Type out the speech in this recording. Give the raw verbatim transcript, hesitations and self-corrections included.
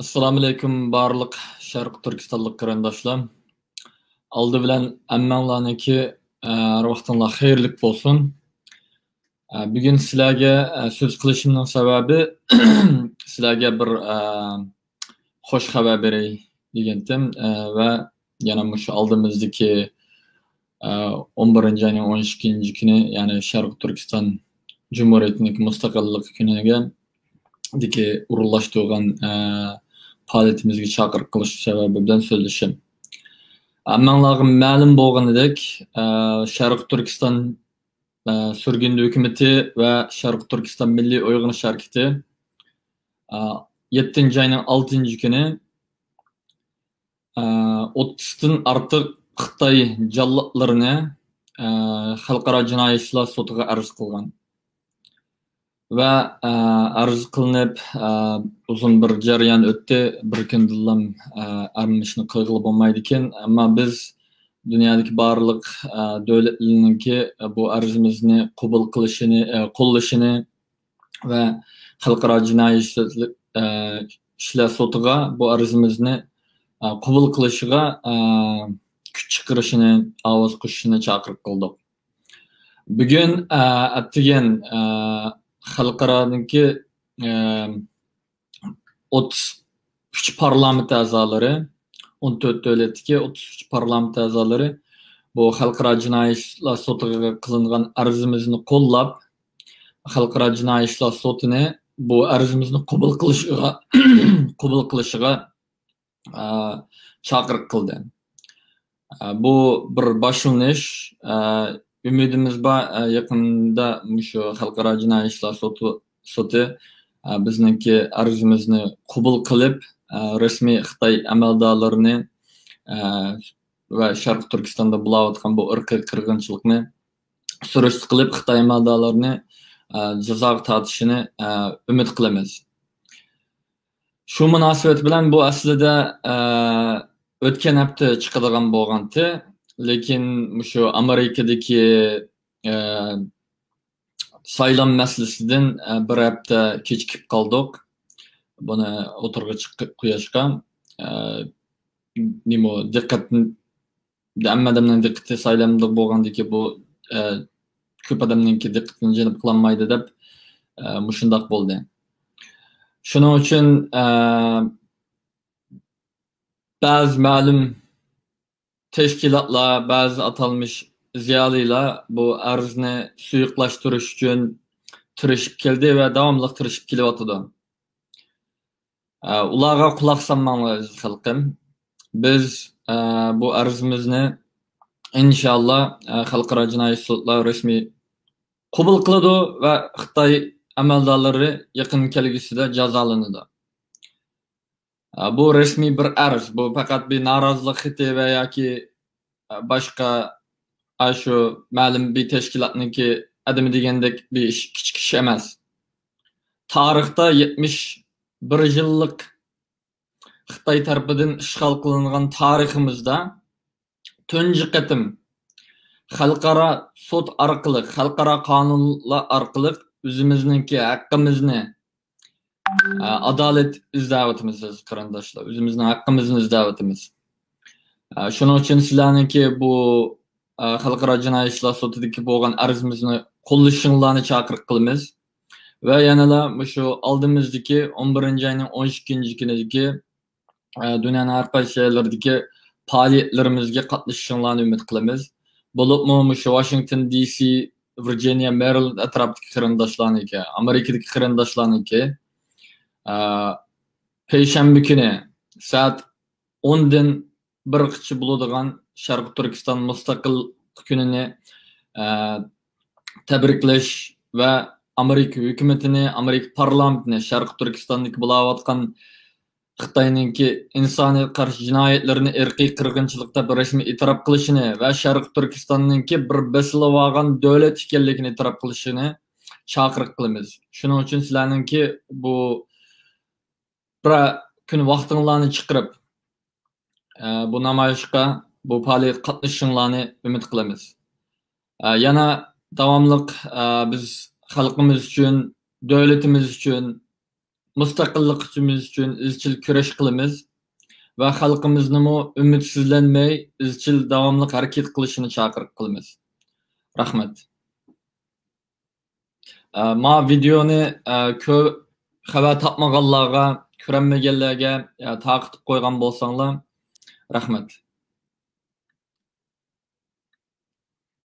ئەسسالامۇئەلەيكۇم بارلىق شەرقىي تۈركىستانلىق قېرىنداشلار. ئالدى بىلەن ھەممەڭلارنىڭكى، ئە، ھەر ۋاقتىڭلار خەيرلىك بولسۇن. ئە، بۈگۈن سىلەرگە، ئە، سۆز قىلىشىمنىڭ سەۋەبى سىلەرگە بىر، ئە، خوش خەۋەر بېرەي دېگەنتىم، ئە، ۋە يەنە مۇشۇ ئالدىمىزدىكى، ئە، ئون بىرىنچى ئاينىڭ ئون ئىككىنچى كۈنى، يەنى شەرقىي تۈركىستان جۇمھۇرىيىتىنىڭكى مۇستەقىللىق كۈنىگە دىكى ئورۇنلاشتۇرغان، ئە، پائالىيىتىمىزگە چاقىرىق قىلىش سەۋەبى بىلەن سۆزلىشىم. ھەممەڭلارغا مەلۇم بولغىنىدەك، ئە، شەرقىي تۈركىستان، ئە، سۈرگۈندە ھۆكۈمىتى ۋە شەرقىي تۈركىستان مىللىي ئويغىنىش ھەرىكىتى، ئە، يەتتىنچى ئاينىڭ ئالتىنچى كۈنى، ئە، ئوتتۇزدىن ئارتۇق خىتاي جاللاتلىرىنى، ئە، خەلقئارا جىنايى ئىشلار سوتىغا ئەرز قىلغان. ۋە، ئە، ئەرز قىلىنىپ، ئە، ئۇزۇن بىر جەريان ئۆتتى. بىر كۈندىنلا، ئە، ھەممە ئىشنى قىلغىلى بولمايدىكەن. ئەمما بىز دۇنيادىكى بارلىق، ئە، دۆلەتلەرنىڭكى، ئە، بۇ ئەرزىمىزنى قوبۇل قىلىشىنى، ئە، قوللىشىنى ۋە خەلقئارا جىنايى ئىشلار، ئە، ئىشلار سوتىغا بۇ ئەرزىمىزنى، ئە، قوبۇل قىلىشىغا، ئە، كۈچ چىقىرىشىنى، ئاۋاز قوشۇشىنى چاقىرىق قىلدۇق. بۈگۈن، ئە، ئەتىگەن، ئە، خەلقئارانىڭكى، ئە، ئوتتۇز ئۈچ پارلامېنت ئەزالىرى، ئون تۆت دۆلەتتىكى ئوتتۇز ئۈچ پارلامېنت ئەزالىرى بۇ خەلقئارا جىنايى ئىشلار سوتىغا قىلىنغان ئەرزىمىزنى قوللاپ، خەلقئارا جىنايى ئىشلار سوتىنى بۇ ئەرزىمىزنى قوبۇل قىلىشىغا، قوبۇل قىلىشىغا، ئە، چاقىرىق قىلدى. ئە، بۇ بىر باشلىنىش. ئە، ئۈمىدىمىز بار، ئە، يېقىندا مۇشۇ خەلقئارا جىنايى ئىشلار سوتى، سوتى، ئە، بىزنىڭكى ئەرزىمىزنى قوبۇل قىلىپ، ئە، رەسمىي خىتاي ئەمەلدارلىرىنى، ئە، ۋە شەرقىي تۈركىستاندا بولاۋاتقان بۇ ئىرقىي قىرغىنچىلىقنى سۈرۈشتە قىلىپ، خىتاي ئەمەلدارلىرىنى، ئە، جازاغا تارتىشىنى، ئە، ئۈمىد قىلىمىز. شۇ مۇناسىۋەت بىلەن بۇ ئەسلىدە، ئە، ئۆتكەن ھەپتە چىقىدىغان بولغانتى، لېكىن مۇشۇ ئامېرىكىدىكى، ئە، سايلام مەسىلىسىدىن، ئە، بىر ھەپتە كېچىكىپ قالدۇق. بۇنى ئوتتۇرىغا چىقىپ قويۇشقا، ئە، نېمە، دىققەت ھەممە ئادەمنىڭ دىققىتى سايلامدا بولغاندىكىن بۇ، ئە، كۆپ ئادەمنىڭكى دىققىتىنى جەلپ قىلالمايدۇ دەپ، ئە، مۇشۇنداق بولدى. شۇنىڭ ئۈچۈن، ئە، بەزى مەلۇم تەشكىلاتلار، بەزى ئاتالمىش زىيالىيلار بۇ ئەرزنى سۇيۇقلاشتۇرۇش ئۈچۈن تىرىشىپ كەلدى ۋە داۋاملىق تىرىشىپ كېلىۋاتىدۇ. ئە، ئۇلارغا قۇلاق سالماڭلار، ئەزىز خەلقىم. بىز، ئە، بۇ ئەرزىمىزنى ئىنشاللا، ئە، خەلقئارا جىنايى سوتلار رەسمىي قوبۇل قىلىدۇ ۋە خىتاي ئەمەلدارلىرى يېقىن كەلگۈسىدە جازالىنىدۇ. ئە، بۇ رەسمىي بىر ئەرز، بۇ پەقەت بىر نارازىلىق خېتى ۋە ياكى، ئە، باشقا، ئە، شۇ مەلۇم بىر تەشكىلاتنىڭكى ئادىمى دېگەندەك بىر ئىش، كىچىك ئىش ئەمەس. تارىختا يەتمىش بىر يىللىق خىتاي تەرىپىدىن ئىشغال قىلىنغان تارىخىمىزدا تۇنجى قېتىم خەلقئارا سوت ئارقىلىق، خەلقئارا قانۇنلار ئارقىلىق ئۆزىمىزنىڭكى ھەققىمىزنى، ئە، ئادالەت ئىزدەۋاتىمىز، ئەزىز قېرىنداشلار. ئۆزىمىزنىڭ ھەققىمىزنى ئىزدەۋاتىمىز. ئە، شۇنىڭ ئۈچۈن سىلەرنىڭكى بۇ، ئە، خەلقئارا جىنايى ئىشلار سوتىدىكى بولغان ئەرزىمىزنى قوللىشىڭلارنى چاقىرىق قىلىمىز. ۋە يەنىلا مۇشۇ ئالدىمىزدىكى ئون بىرىنچى ئاينىڭ ئون ئىككىنچى كۈنىدىكى، ئە، دۇنيانىڭ ھەر قايسى جايلىرىدىكى پائالىيەتلىرىمىزگە قاتنىشىشىڭلارنى ئۈمىد قىلىمىز. بولۇپمۇ مۇشۇ ۋاشىنگتون دى سى، ۋىرجىنىيە، مېرىلاند ئەتراپىدىكى قېرىنداشلارنىڭكى، ئامېرىكىدىكى قېرىنداشلارنىڭكى، ئە، پەيشەنبە كۈنى سائەت ئوندىن بىرغىچە بولىدىغان شەرقىي تۈركىستان مۇستەقىللىق كۈنىنى، ئە، تەبرىكلەش ۋە ئامېرىكا ھۆكۈمىتىنى، ئامېرىكا پارلامېنتىنى شەرقىي تۈركىستاندىكى بولاۋاتقان خىتاينىڭكى ئىنسانىيەتكە قارشى جىنايەتلىرىنى ئىرقىي قىرغىنچىلىق دەپ رەسمىي ئېتىراپ قىلىشىنى ۋە شەرقىي تۈركىستاننىڭكى بىر بېسىلىۋالغان دۆلەت ئىكەنلىكىنى ئېتىراپ قىلىشىنى چاقىرىق قىلىمىز. شۇنىڭ ئۈچۈن سىلەرنىڭكى بۇ بىرەر كۈن ۋاقتىڭلارنى چىقىرىپ، ئە، بۇ نامايىشقا، بۇ پائالىيەتكە قاتنىشىشىڭلارنى ئۈمىد قىلىمىز. ئە، يەنە داۋاملىق، ئە، بىز خەلقىمىز ئۈچۈن، دۆلىتىمىز ئۈچۈن، مۇستەقىللىقىمىز ئۈچۈن ئىزچىل كۈرەش قىلىمىز ۋە خەلقىمىزنىمۇ ئۈمىدسىزلەنمەي، ئىزچىل داۋاملىق ھەرىكەت قىلىشىنى چاقىرىق قىلىمىز. رەھمەت. ئە، ما ۋىدېئونى، ئە، كۆ-، خەۋەر تاپمىغانلارغا، كۆرەلمىگەنلەرگە، ئە، تارقىتىپ قويغان بولساڭلار، رەھمەت.